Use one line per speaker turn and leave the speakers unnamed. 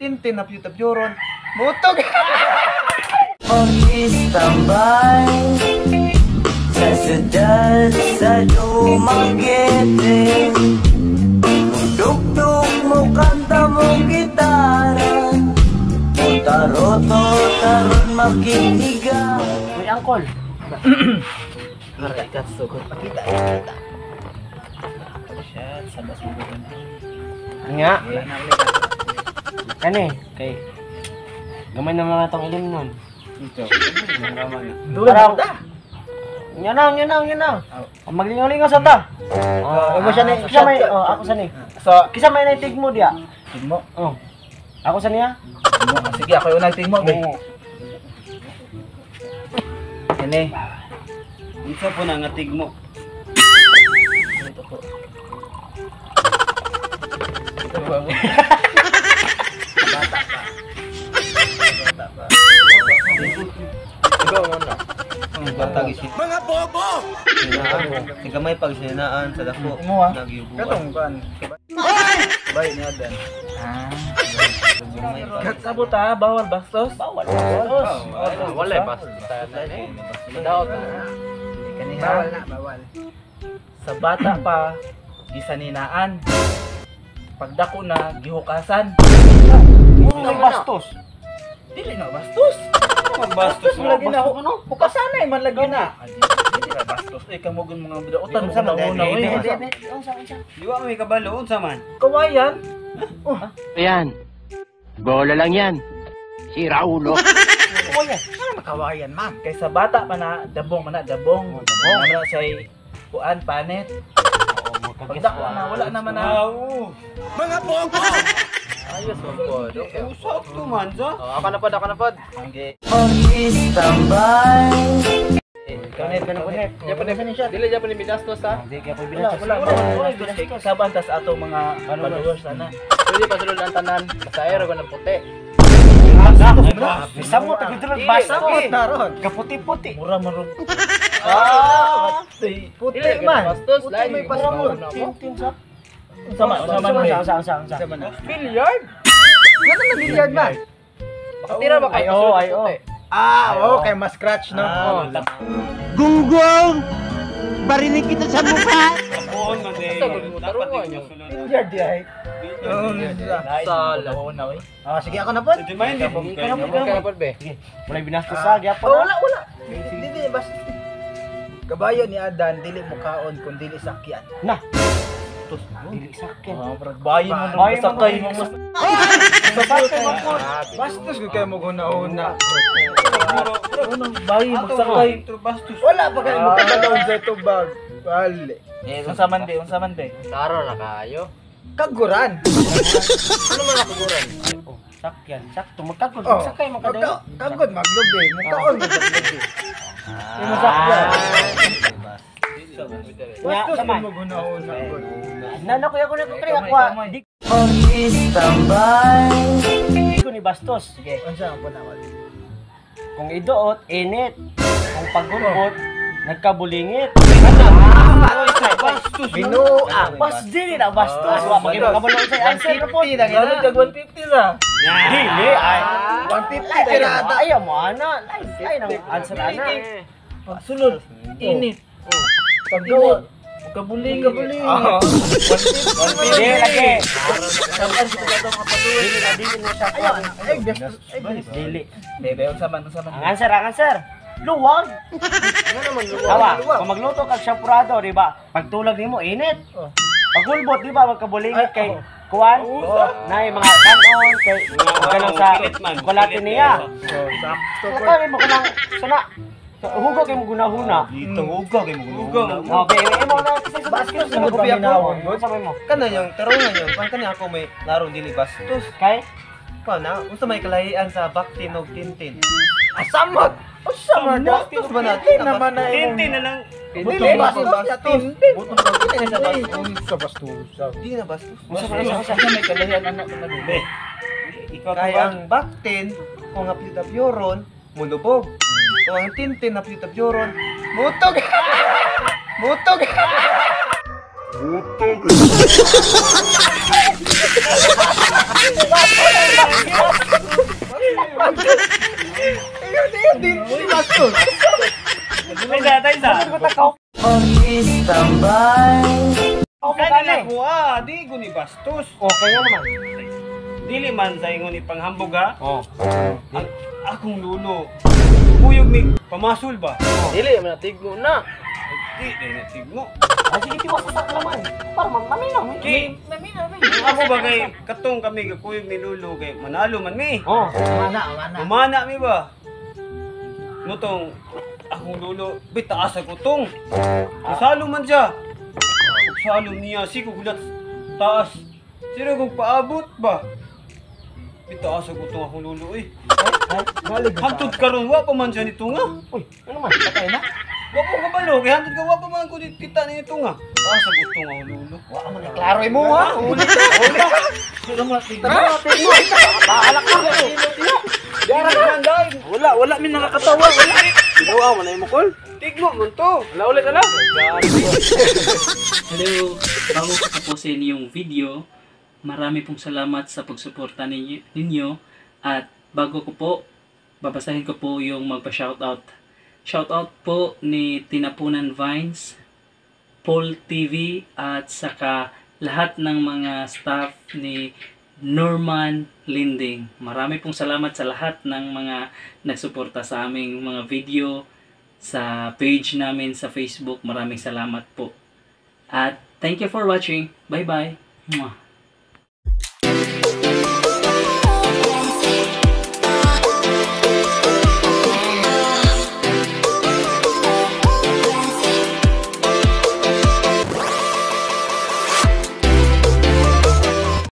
Tintin na piyutapyoron, mutog.
Mag-istambay sa syudad sa Dumaguete. Dugdug mo, kanta mo gitara, taroto taron makikiga.
May angkol.
Aray, katsugod. Pakita, pakita. Shit, sa bas mo ba?
Nga. Kani, kay gamay na mga tong ilim nun.
Ito.
Parang, nya na, nya na, nya na. Maglingaw-lingaw sa ta.
Oh,
Imo siya ni, kisa may, oh, ako sa ni.
So,
Kisa may naitig mo diya.
tigmo.
Oh. Ako sa niya?
Tigmo. Sige, ako yung nagtigmo, be.
Oo.
Ini.
Unsa po na nga tigmo?
Ito po. Ito ba mo? Bata pa. Bata pa.
Ikaw mo na.
Ang bata gisit.
Mga bobo!
Sinaan. Gamay pag sinaan sa dako.
Imo ah.
Nagyubuan.
Katong kan. Bay ni Adan.
Ah.
Gamay pa.
Sabot ah, bawal bastos.
Bawal. Bastos.
Wala eh, bastos. Daot.
Kaniha.
Bawal na, bawal.
Sa bata pa, gisaninaan. Pagdako na, gihukasan.
May bastos.
Dili na bastos.
Bastos
Bastos lagi na.
Bastos ano?
Hukasanay man lagi na. Dili na bastos. Eh, kamugon mga bidautan.
Unsa man,
Una-una,
dili,
eh.
Hindi, hindi. Unsa, unsa.
Di wa may kabalo unsa man?
Kawayan.
Ayan. Bola lang yan. Si Raulo.
Kawayan.
Ano makawayan, ma'am?
Kay sa bata pa na, dabong man na, dabong.
Oh, dabong.
Wala na siya'y kuan, panit. Pagdako na, wala naman na.
Mga bobo!
Ayos man po. Okay.
Usap to man sa.
Oh, ako na pod, ako na pod.
Angge.
Mag-istambay.
Kanet, kanet.
Japan ni Dili Japan ni binastos ha.
Hindi kaya po
Wala,
binastos.
wala, wala. Wala, kay kasaban tas ato mga followers sana.
Pwede pa sulod ang tanan. Basta aero ko ng puti.
Bisa mo, tagudulog bastos.
Na ron.
Kaputi-puti.
Mura man ron.
Ah!
Puti
Dili,
man.
bastos,
Puti
lain.
may pastor.
Tintin sa.
Unsa man, unsa man.
Unsa, unsa, unsa, unsa.
Unsa man na?
Billiard.
Ano na billiard man?
Makatira ba
Ay,
kayo
oo,
pasulod
ay,
ang
oo.
puti?
Ah, okay, mas scratch no.
Ah,
Gunggong! Barinig kita sa mukha!
Tapuon man day.
Basta gud mo, tarungan yun.
Billiard di ay.
Sala.
Oo na, oy.
Ah, sige ako na po.
Di man di.
Ikaw na,
Ikaw na pod be.
Sige, walay binastos sa gyapon.
Oh, wala, wala. Hindi, hindi, basta. Kabayo ni Adan, dili mo kaon kung dili sakyan.
Na. Dili sakyan.
Ah, parang bayin mo
Bayin
ron,
mo
sakay
ron.
mo mas.
Sakyan mo po.
Bastos ko kayo mo una-una.
Unang bayin magsakay.
Bastos.
Wala pa kayo mo kabalaw sa tubag. Bale.
Eh, unsa man be, unsa man be.
Taro na kayo.
Kaguran.
Ano man nakuguran?
Oh, sakyan. Sakto magkagod.
Oh.
Sakay mo kada.
Kagod maglubi, mo kaon maglubi. Imo sakyan. Bastos
Nga,
mo guna-una.
Nano kuya ko na ko kaya kwa. Di
Mag-istambay.
ko ni bastos.
Sige, unsa ang panawag?
Kung iduot, init. Kung pagulbot, nagkabulingit.
Bastos.
Binuang.
Bas dili na bastos. Wa
Bastos.
magkabalo sa answer na po.
Galo kag 150 ra.
Dili ay.
150 tirada.
Ay, mo ana. Ay, ay nang answer ana.
Pagsulod, init. Pagduot, kabuling.
Kabuling.
Dili lagi.
Saban kita sa atong mga followers.
Dili na dili na siya.
Ay, bastos. Ay, bastos.
Dili.
Bebe, unsa man, unsa man.
Ang answer, ang answer. Luwag. Tawa, kung magluto kag champurado, di ba? Pagtulag nimo init.
Oh.
Pagulbot, di ba, magkabulingit
Ay,
kay
oh.
kuan. Nay mga kanon kay kanang sa
Pilit man,
kulate
pilit
niya.
Oh, sakto po.
Kaya mo kanang sana hugo kay mo gunahuna.
Dito hugaw kay mo. Hugaw.
Okay, imo na kasi sa
Bastos
sa
na paminawon.
Sa mo.
Kana yung tarungan yung pan kani ako may larong dili bastos.
Kay
Kana unsa may kalahian sa baktin og tintin.
Asamot. Usa man
Bastos ba na?
Tintin naman na imong.
Tintin na lang.
Dili bastos ya tintin.
Dili na sa bastos.
Unsa bastos?
Dili na bastos.
unsa man unsa
Unsa may kalahian anak na be.
Ikaw kay ang baktin kung apyutapyoron mulubog. Kung ang tintin apyutapyoron mutog. Mutog.
Mutog.
Taysa, taysa.
Mag-istambay.
Kani na ko ah, di ko ni bastos.
Okay nga naman.
Dili man sa ingon ni panghambog ha.
Oh.
Ang akong lulo. Kuyog ni pamasul ba?
Dili man tigmo na.
Di dai na tigmo.
Ah, sige, tiwas sa saklaman. Para maminaw.
Ki, ako ba kay katong kami gakuyog ni lulo kay manalo man mi.
Oh.
Mana, mana.
Umana mi ba? Mutong akong lulo, bitaas ako tong. Salo man siya. Salo niya, si gulat taas. Sino kong paabot ba? Bitaas ako tong akong lulo eh. Hantod karon wa pa man siya nito nga.
Uy, ano man? Patay na?
Wa ko kabalo kay hantod ka wa pa man ko kita nito nga. Taas ako tong akong lulo.
Wa man klaro imo ha. Ulit.
Tara,
Bahala ka.
Dara man dai.
Wala, wala mi nakakatawa, wala. Ginawa mo na imo kol.
Tigmo man to.
Wala ulit ala.
Hello! Bago ko tapusin yung video, marami pong salamat sa pagsuporta ninyo at bago ko po, babasahin ko po yung magpa-shoutout. Shoutout po ni Tinapunan Vines, Paul TV at saka lahat ng mga staff ni Norman Linding. Marami pong salamat sa lahat ng mga nagsuporta sa aming mga video sa page namin sa Facebook. Maraming salamat po. At thank you for watching. Bye-bye. Mwah.